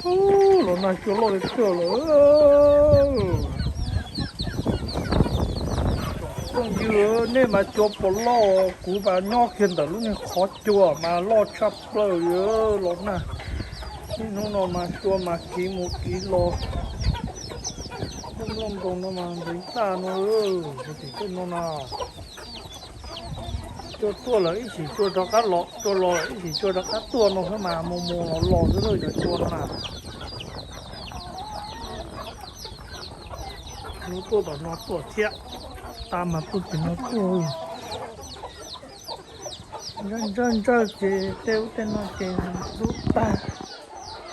Los nag cua loj li tiag lawm. Phooj ywg, nej mas cua puas loj, kuv mas nyob kiag ntawm lub niag qhov cua mas loj tshaj plaws li los nag. Niaj hnub no mas cua mas kiv mus kiv los. Lub nplooj ntoo no mas ntxeev tag no, tim tej no na. Cua tuaj lawm ib sim cua rov qab los, cua los lawm ib sim cua rov qab tuaj no xwb mas mus mus los los xwb cov cua no na. Lub tuaj tom no tuaj thiab, tas mas tuaj tim no tuaj. Ntsawj ntsawj ntsawj ces tej ub tej no ces ntub tag,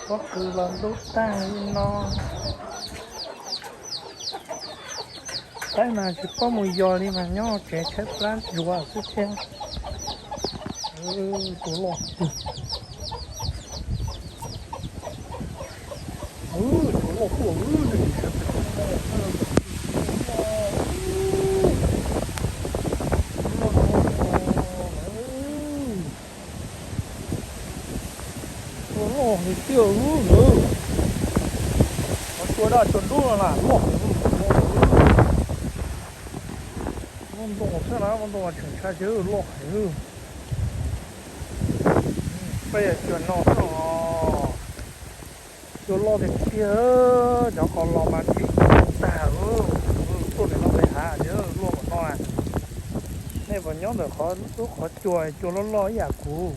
pob kws los ntub tag li no. Saib mas tsis paub mus yos li mas nyob tsev tshaib plab ntsuav xwb thiab. Tus loj tiag. Tus loj tuaj. Tus loj li tiag lawm. Qhov cua daj cua dub no na loj heev. Muaj ntoo xwb na, muaj ntoo mas tseem tshaj xwb, loj heev. Peb yog cua no xwb os. Cua loj tiag tiag, cov qos los mas kiv tag. Tuaj ntawm no pem hav, luaj kom no. Nej puas nyob ntawm lub qhov cua, cua loj loj ib yam kuv.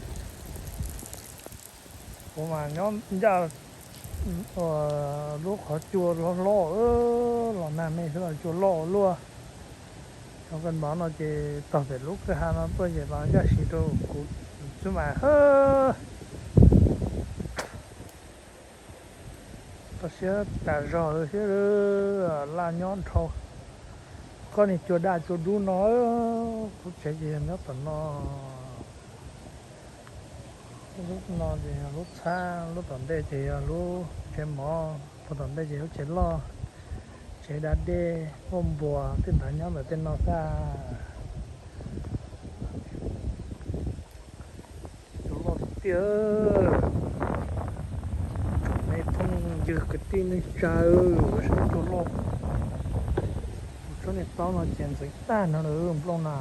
Kuv mas nyob ncaj lub qhov cua loj loj, los nag me xwb los cua loj ua luaj. Cov kawg npov no ces tog pem lub kwj ha no tuaj ces mas ncaj si rau kuv xwb mas. Koj siab tas zog lawm thiab, laj nyob dhau. Koj niag cua daj cua dub no, kuv tsev ces yog nyob tom no. Lub no ces yog lub txhab, lub tom ntej ces yog lub tsev mov, puag tom ntej ces lub tsev loj, tsev da dej, ua npuas tej ntawd nyob ntawm tej no xwb. Cua loj tiag tiag. Nej phooj ywg kwv tij neej tsa, saib cua loj. Tsob niag taub no ces ntxeev tag no lawm nplooj na.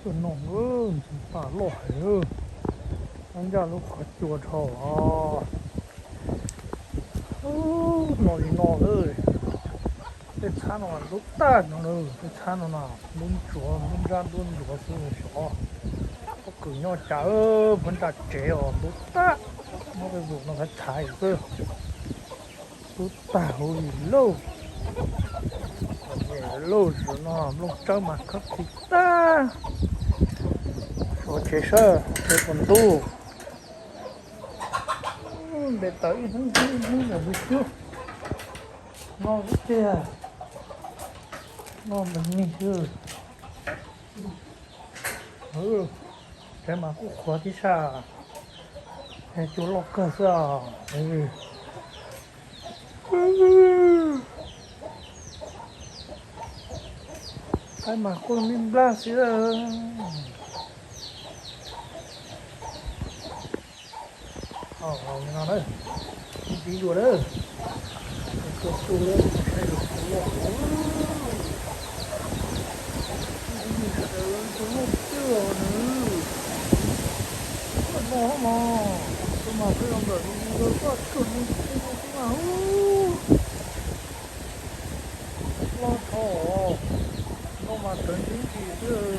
Cua no ntxeev tag loj heev. Nyob ncaj lub qhov cua dhau os. No li no lawm. Tej txhab no mas ntub tag no lawm, tej txhab no na, ntub ntsuav, ntub ntsab ntub ntsuav xwb xyov. Pob kws nyob cas, puag nram tsev os, ntub tag. Muab tej vum no thav thav xwb. Ntub tag huv li lauj. Lauj, zaum no nplooj tsawb mas khawb khuv tag. Suav tsev saib tsev puas ntub. Nte taws ib hnub ib hnub ib hnub ntawm tus xyub no tiag. No mas nig xwb. Tsev mas kuj qhuav tib sab, cua loj kawg xwb os. Saib mas kuj me nplaj xwb. Li no na, tiv dua lawm, tua tu lawm, saib tus loj, tus loj twg nws, no mas, tus mas peb los ntawm tus koj tsuag tus mas, loj dhau, no mas tawv ntib ntsis xwb.